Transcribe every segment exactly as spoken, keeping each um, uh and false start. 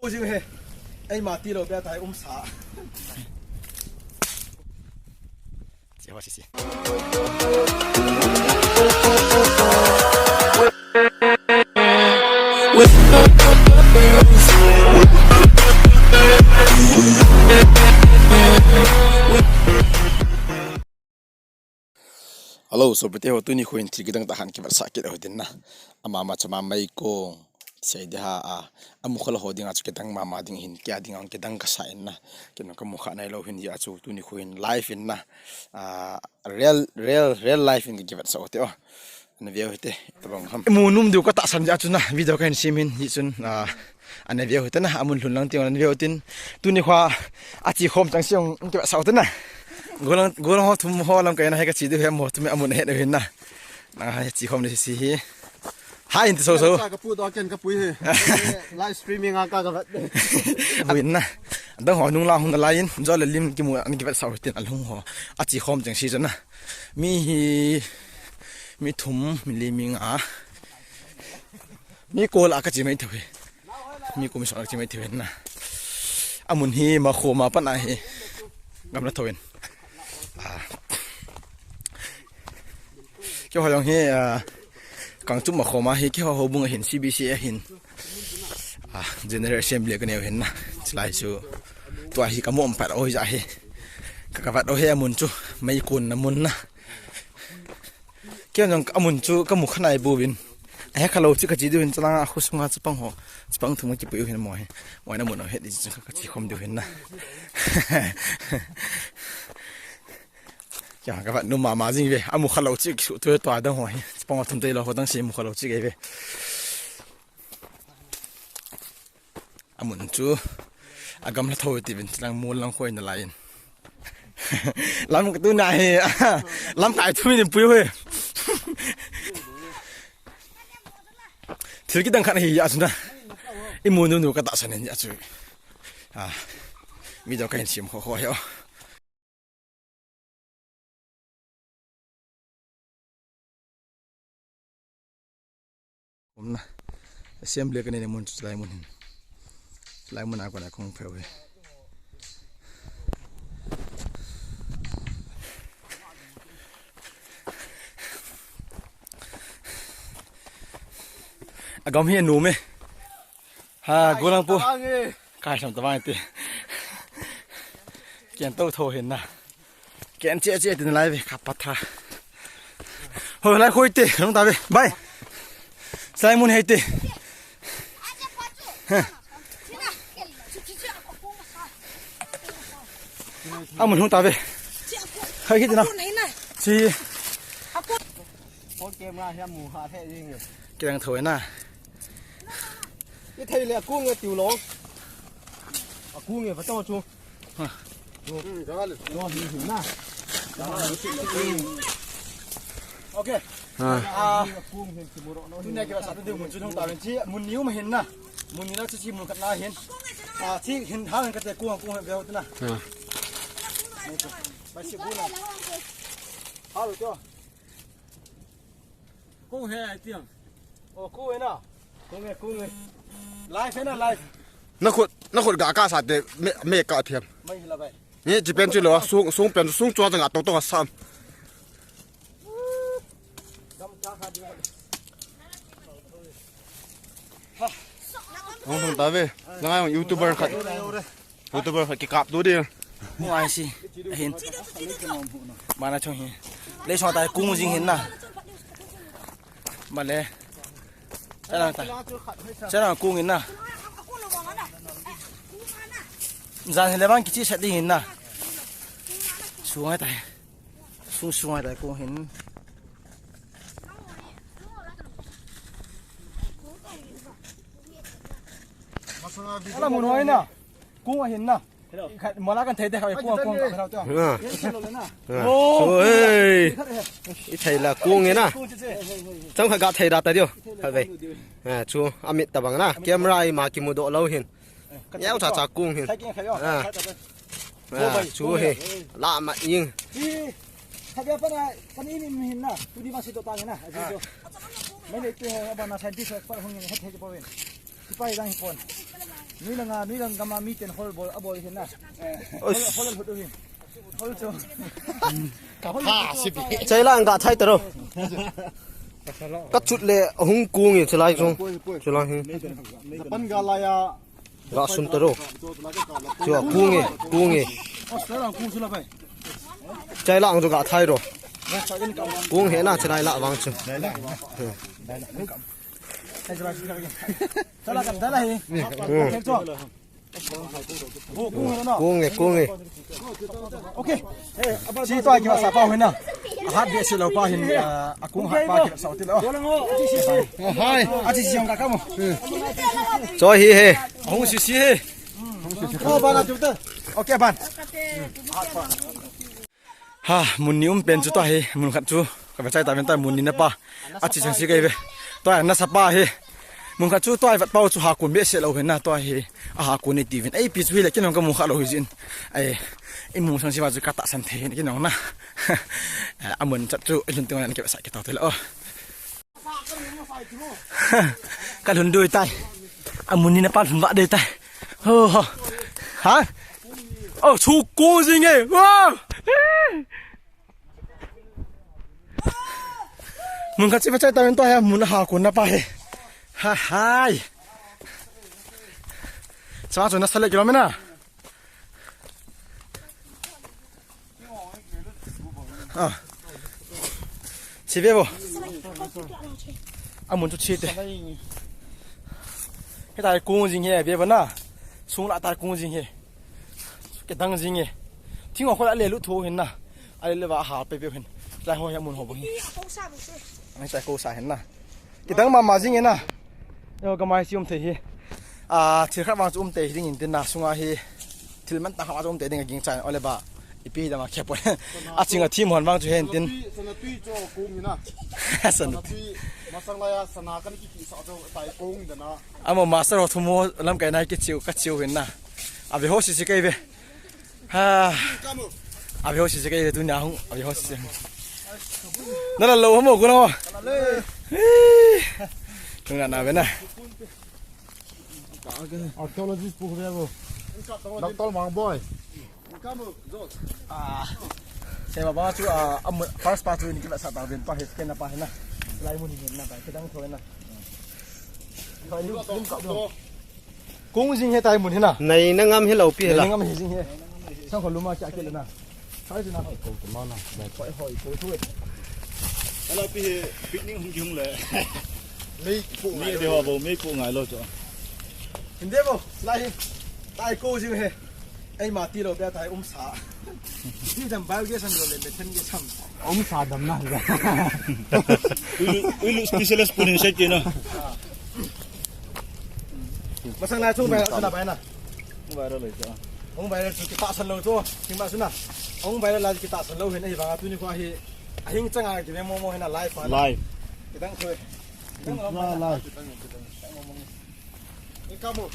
Ujing he. Ei mati lo bia tai um sa. Che ho si si. Hello, sopite ho, tuni khu hin thil kidang tah khat kivetsah kit u hitin na. Ama ma chama mei kong sei de ha a, amu kha lou ho dinga chu kidang mama ding hin, kei a dinga kidang kasa in na. Kei jong kamu kha nailou hin jeh a chu tuni khu hin live in na. Ah, real, real, real live in kivetsah u hite o. Ana veu hite, tabang ham. Mu nom diu katahsan jeh a chu na, video kahin sem hin, hichun, ah, ana veu hite na, amun lhun lang teng ana veu tin. Tuni khu a, achi khom chengse jong kivetsah u hite na. Gollhang, gollhang ho thum ho lamkai na hi kachi diu hi, amaho thum hi amun ahet u hin na. Nang hi achi khom ni si hi. Hi, inte so so. Ka pu to ken ka pui hi. Live streaming a ka ka vet. Ahin na. Adang ho nung lang hung nalai in, jo le lim kimu ana kivetsah u hitin alhung ho. Achi khom chengse chu na. Mi hi, mi thum, mi li, mi nga. Mi ko la kachi mai thou hi. Mi ko mi so kachi mai thou hin na. Amun hi Makhoma pat ahi. Gamla thou in. Ah. Keiho jong hi, ah, Kangchup Makhoma hi, keiho houbung ahin, C B C ahin. Ah, General Assembly kanei u hin na. Chulai chu. Tua hi kamu um pat u jeh a hi. Ka, kavet u hi amun chu. Mei konna mun na. Kei jong amun chu kamu kha nai bouvin. Ahe kha lou chu kachi diu hin, chulang a khu sunga chapang ho. Chapang thum kipui u hin mo hi. Mo na mun u het di chu kachi khom diu hin na. Kei kavet nom mama jing ve. Amu kha lou chu kisu tu tua dang ho hi. Chapang ho thum tei lou ho dang se mu kha lou chu kei ve. Amun chu agamla thou tiuvin, chulang mol lang khoi nalai in. Lam tu na hi, lamkai thum in pui u hi. Thil kidang khat hi a chu na. Imu nom nom katahsan in a chu. Ah, video kahin sem kho kho hi o. Umna. Assembly kanei mun chu chulai mun hin. Chulai mun a kona kong pheu hi. Agam hi anom e. Ha, gollhang pu. Kai sam tabang ti. Ken to tho hin na. Ken che che tin lai ve ka patha. Ho lai khoi te, nung ta ve. Bye. Sai mun hei te. Amun hung ta ve. Hai ki tina. Si. Ho camera hi amu kha the jing e. Kidang thou na. I thei le akung e tiu lo. Akung e va to chu. Ha. Chu. Chu hi hin na. Okay. Ha. Ah. Akung hin ki mu ro no. Tuni kivetsah diu mun chu hung ta ven chi mun ni um hin na. Mun ni na chu chi mun khat na hin. Ah, chi hin ha hin kate kung kung hin ve ho tu na. Ha. Ba si bu na. Ha lo cho. Kong he ai tiang. Oh, kong he na. Kong he, kong he. Live he na, live. Na khut, na khut ga kasa te me, me ka thiam. Mai hila bai. Ni chi pen chi lo, sung, sung pen, sung chua nga to to sam. Hung hung ta ve. Na ngai YouTuber khat. YouTuber khat kikap tu di. Mu ai si. Ahin. Mana chong hi. Lei so tai kung jing hin na. Male. Chana ta. Chana kung hin na. Jan hi le bang kichi set ding hin na. Sungai tai. Sung sungai tai kung hin. Ala mun hoi na. Kung ahin na. Khat mola kan thei te kha kung kung kha te. Ha. Ye khat lo le na. Ha. Oh. Oi. I thei la kung e na. Kung che che. Chang kha ga thei da ta dio. Kha ve. Ha, chu amit ta bang na. Camera i ma kimu do lo hin. Yau cha cha kung hin. Thei keng kha yo. Ha. Thei ta ta. Ha, chu he. La ma ing. Hi. Kha ga pa na, pa ni ni mi hin na. Tu di ma si to ta na. Mai le tu ho ba na scientist expert hung ni he thei po ven. Sipai dang hi pon. Nui langa, nui lang gama mi ten hol bol, a bol hin na. Hol, hol hut u hin. Hol chu. Ka pha si bi. Chai lang ga thai taro. Ka chut le hung kung e chilai chung. Chilai hin. Pan ga la ya. Ga sun taro. Chua kung e, kung e. Os, chai lang kung chu la bai. Chai lang chu ga thai ro. Kung he na chilai la vang chu. Chai lang kam dala hi. Kung e, kung e. Okay. Si to ai ki sa pa hina. Hat de si lo pa hin, a kung hat pa ki sa ti lo. Hai. A ti si jong ka ka mo. Cho hi he. Hung si si he. Oh, ban a tu ta. Okay, ban. Ha, mun ni um pen chu tua hi, mun khat chu, ka ve chai ta ven ta mun ni na pa, a chi chang si kai ve. Tua na sa pa hi, mun khat chu tua hi vat pau chu ha kun be se lo hin na tua hi, a ha kun ni ti vin. Ei pi chu hi le kin ka mu kha lo hi jin. Ei, i mu sang si va chu ka ta san the hin kin na. A mun chat chu, i lun te na ke sa ke ta te lo. Ka lhun doi tai. A mun ni na pa lhun va doi tai. Ho, ho. Ha? Oh, chu ko jing e. Wow. Mun ka chi pa chai ta men to he mun ha ko na pa he. Ha hai. Sa chu na sa le kilo me na. Ah. Chi ve bo. A mun chu chi te. He tai kung jing he ve bo na. Sung la tai kung jing he. Ke dang jing he. Thing ho la le lu tho hin na. A le le va ha pe pe hin. Lai ho he mun ho bo hin. Ai sai ko sa hin na. Kidang mama jing e na. Yo, ka mai sium thei hi. A, thil khat vang chu um thei ding in tin na sunga hi. Thil man ta khat vang chu um thei ding a ging chan ole ba. Ipi dang a khe po. A ching a thim hon vang chu hen tin. Sana tui, sana tui chu kung hi na. Sana. Sana tui, masang la ya sana kan ki ki sa chu tai kung da na. Amo master ho thumo lam kai na ki chiu, ka chiu hin na. A ve ho si si kai ve. Ha. A ve ho si se kai tu nya hung. A ve ho si se. Na la lo mo ko na mo. Tung na na ve na. Archaeologist pu ve bo. Doctor Mang Boy. Ah. Se ba ba chu a first part chu ni ki la sa ta ven pa he ke na pa he na. Lai mun ni na ba ke dang tho na. Kung jing he tai mun he na. Nei na ngam he lo pi he la. Nei na ngam he jing he. Sang ko luma kya ke le na. Sai jing na ko ko ma na. Hoi hoi ko tu. Ala pi he picnic hung jung le. Mei ko ngai de ho bo, mei ko ngai lo cho. Hinde bo, lai. Tai ko jing he. Ei ma ti lo be tai um sa. Ti jam biogas an lo le methane gas am. Um sa dam na. Ui lu, ui lu specialist pun in sai ti na. Masang na chung bai na bai na. Bai lo le cha. Ong bai lo chu ki pa san lo chu. Ki ma su na. Ong bai lo la ki ta san lo hin ei ba tu ni ko hi. A hing chang a ki ve mo mo hin a live pa na. Live. Ki dang chu. Ki dang lo ma live. Ki dang, ki dang. Ni ka mo.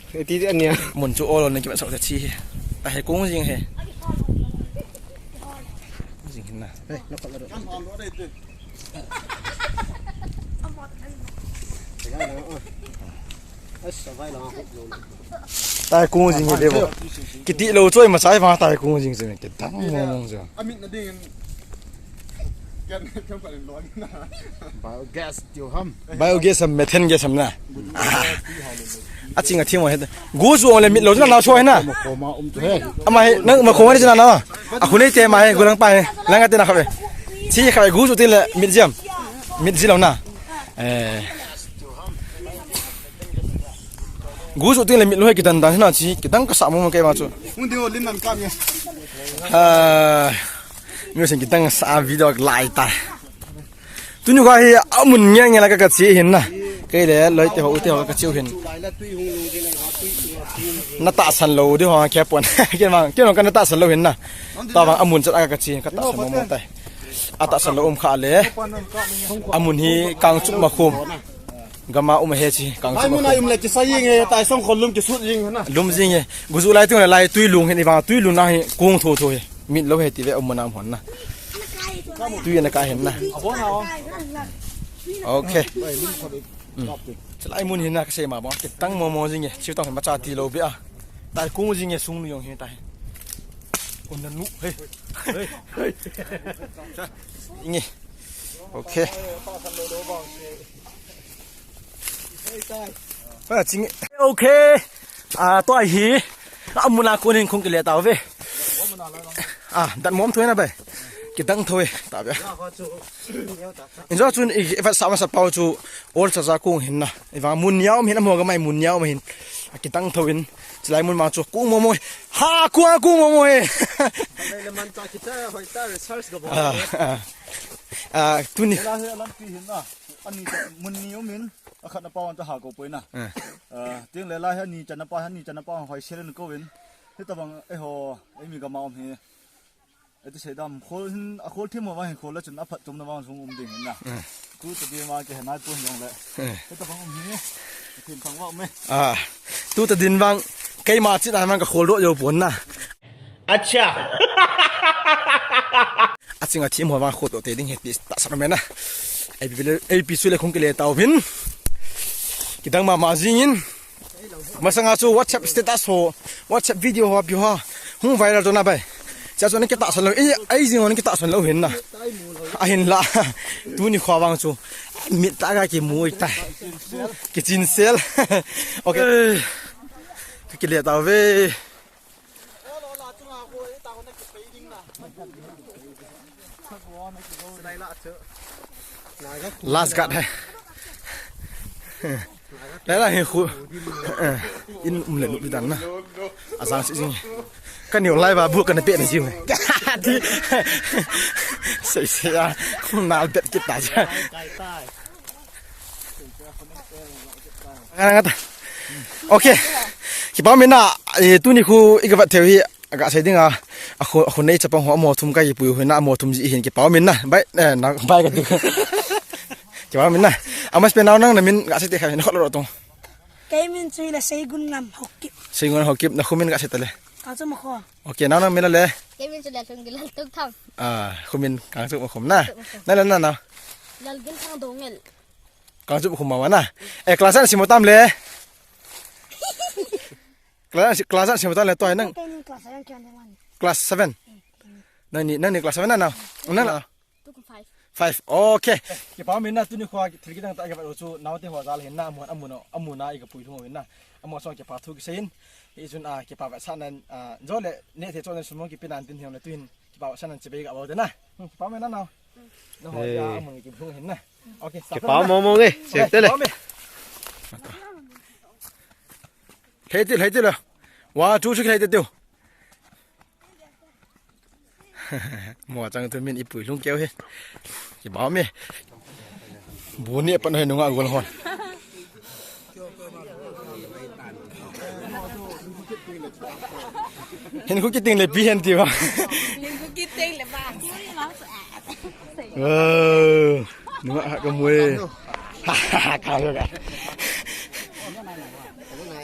Iti dia nia. Mun chu olo na ki ba sa chi. Ta he kung jing he. Jing hin na. Tai kung jing hi de bo. Kiti lo choi ma chai vang tai kung jing se me ke dang mo mong jo. Amin na ding. Kan kan pa lo na. Biogas tiu ham. Biogas ham methane gas ham na. A ching a thim he. Gu ju le mit lo na na so he na. Ama he nang ma khong ni na na. A khu nei te ma he gu lang pa he. Lang a te na kha ve. Chi kha ve gu ju ti le mit jam. Mit ji lo na. Eh. Gu ju ti le mit lo he ki dan dan na chi ki dang ka sa mo ke ma chu. Hung ding o lin nan kam ye. Ah. Mi sen ki dang sa video lai ta. Tuni kha hi amun nge nge la ka ka chi hin na. Kei le loi te ho u te ho ka chi hin. Na ta san lo di ho ke pon. Ke ma ke no ka na ta san lo hin na. Ta bang amun chat a ka chi ka ta san mo mo tai. A ta san lo um kha le. Amun hi kang chu ma khum. Gama um he chi kang chu ma khum. Ai mun ai um le ki sa ying he tai song khol lum ki sut ying na. Lum jing he. Gu ju lai tu lai tui lung hin i bang tui lung na hi kung tho tho he. Mit lo he ti ve um na um hon na. Tui na ka hin na. Okay. Mm. Chulai mun hin na kasei ma bang, kitang momo jing e, chiu tang hin macha ti lou bia. Tai kung jing e, sung nu jong hin tai. Kun na nu, hey. Hey. Inge. Okay. Ah, ching. Okay. Ah, tua hi. Amuna kunin kung kile tau ve. Ah, dat mom thoi na bai. Kitang thoi, ta ve. Injo chun i, i vat sa masat pau chu ol cha cha kung hin na. I vang mun niau hin, amo ga mai mun niau hin. Kitang thoi in. Chulai mun ma chu kung momo. Ha, kung, kung momo e. Hoi le man ta kita, hoi ta research ga bo. Ah, ah. Ah, tuni. Ela he lampi hin na. Ani ta mun ni um in. Akhat na pau an ta ha ko poi na. Ah. Ah, ting le la he ani cha na pa, ani cha na pa hoi selen ko in. Hitabang, eh ho, eh mi ga ma um hi. Eti sei dam, khol hin, a khol thim ho vang hin khol le chun a phat chom na vang sung um ding hin na. Eh. Tu ta di ma ke na tu hin le. Eh. Hita vang um hi. Thim thang vang me. Ah. Tu ta din vang, keima chin a vang ka khol do jo pon na. Acha. A ching a thim ho vang khol do te ding he pi ta sa me na. Ei pi le, ei pi su le khong ke le tau vin. Kidang ma ma jing in. Masanga chu WhatsApp status ho, WhatsApp video ho, pi ho. Hung viral to na bai. Cha chu na kitahsan lou, ei, ei jing ho na kitahsan lou hin na. Ahin la. Tuni kho vang chu. Mit ta ga kimu ta. Kichin sel. Okay. Kile ta ve. Last guard hai. Lai lai hi khu. In um le lup dan na. Ajang si jing. Ka niu lai ba bu ka na pe na jiu. Sei sei a. Nal bet kita ja. Ngata. Okay. Kipa mina, eh, tuni khu i ka vat theu hi. Aga sei ding a, a khu, a khu nei chapang ho amo thum ka ipui ho na, amo thum ji hin kipa min na. Bai, eh, na, bai ka ti. Kipa min na. Amas pe nau nang na min ga sei te kha na kholo ro tong. Kei min chu le Seigun Ngam Haokip. Seigun Haokip na khu min ga sei ta le. Ka chu ma kho. Okay, nau nang min le. Kei min chu le Lhungil Laltungthang. Ah, khu min ka chu ma khum na. Na le na na. Lalginthang Dongel. Ka chu ma khum ma na. Eh, class an simo tam le. Class, class an simo tam le to nang. Kei min class seven kian de man. Class seven. Nang ni, nang ni class seven na na. Nang na. Tukum five. Five. Okay. Kipa min na tuni khua thil kidang ta ka vat chu nau te ho jal hin na amun amun amun na i ka pui thung hin na. Amo song kipa thu kisei in. Hi chun a kipa vat sa nan a jo le ne the cho nan sumong kipi nan tin hiong na tu hin kipa vat sa nan chibai ka vo de na. Hmm, kipa min na nau. Na ho ya amun ki phung hin na. Okay. Kipa mo mo nge. Sek te le. Lhei ti, lhei ti le. One, two, three, lhei ti tiu. Mo chang tu min ipui lhung keu he. Kipa mi. Bu ni pan he nunga gol hon. Hin khu kiting le pi hen ti ba. Hin khu kiting le ba. Wow. Nunga ha ka mui. Ha ha ka ka.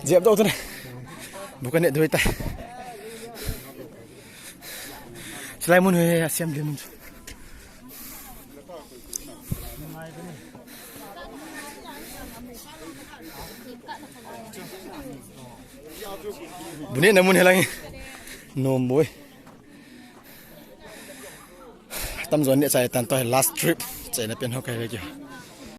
Jep do tu na. Bukan ne doi ta. Chulai mun hi a siam lim. Bu ne na mun hi lang. Nom boi. Tam jon ne chai tan to last trip. Chai na pen ho kai ve kya.